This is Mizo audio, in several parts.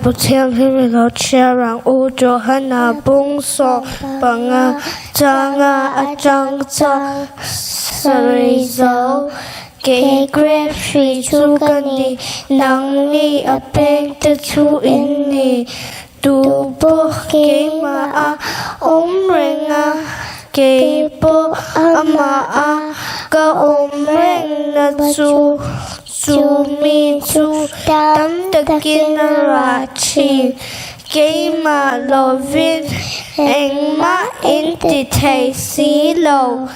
Lehkhabu Thianghlim i lo chhiar ang u, Johana bung 15 changa atang chuan sawi zo. Kei grape hrui chu ka ni, nangni a pengte chu in ni. Tu pawh keimah a awm reng a, kei pawh amah a ka awm reng na chu, chu mi chu tam takin a rah thin. Keimah lovin engmah in ti thei si lo.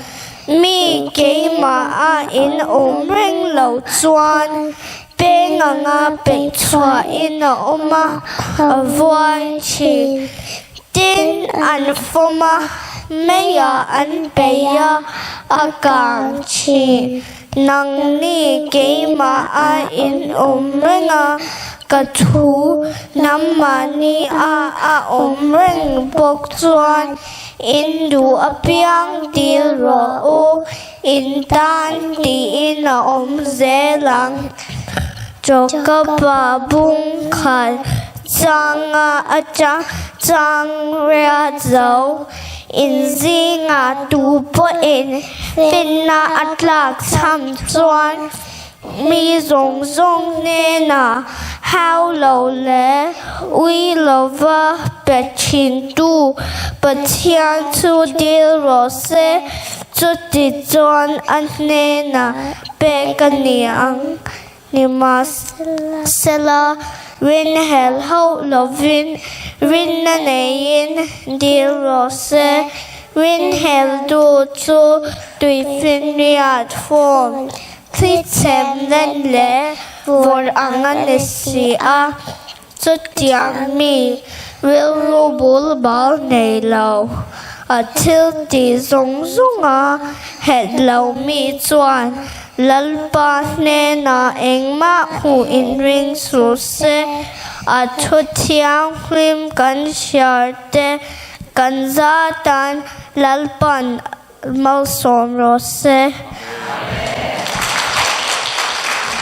Mi keimah a in awm reng lo chuan peng anga peih chhuahin a awm a, a vuai thin. Tin, an fawm a, meiah an peih a, a kang thin. Nangni keimah a in awm reng a, ka thu nangmahni a a awm reng bawk chuan in duh apiang dil rawh u, in tan tiin a awm zel ang. Chawkapa bung khat changa atang chang riat zo. In zingah tu pawhin finna a tlak cham chuan mi zawng zawng hnenah hau lo leh ui lova pe thintu Pathian chu dil rawh se, chuti chuan a hnenah pek a ni ang. Nimahsela, rinhel hauh lovin rinna neiin dil rawh se. Rinhel duh chu tuifinriat form thli chhem len leh vawr ang a ni si a. Chutiang mi rilru bul bal nei lo, a thil tih zawng zawnga het lo mi chuan Lalpa hnenah engmah hmuh inring suh se, a thu thianghlim kan hriar te kan za tan Lalpa'n malsawm rawh se.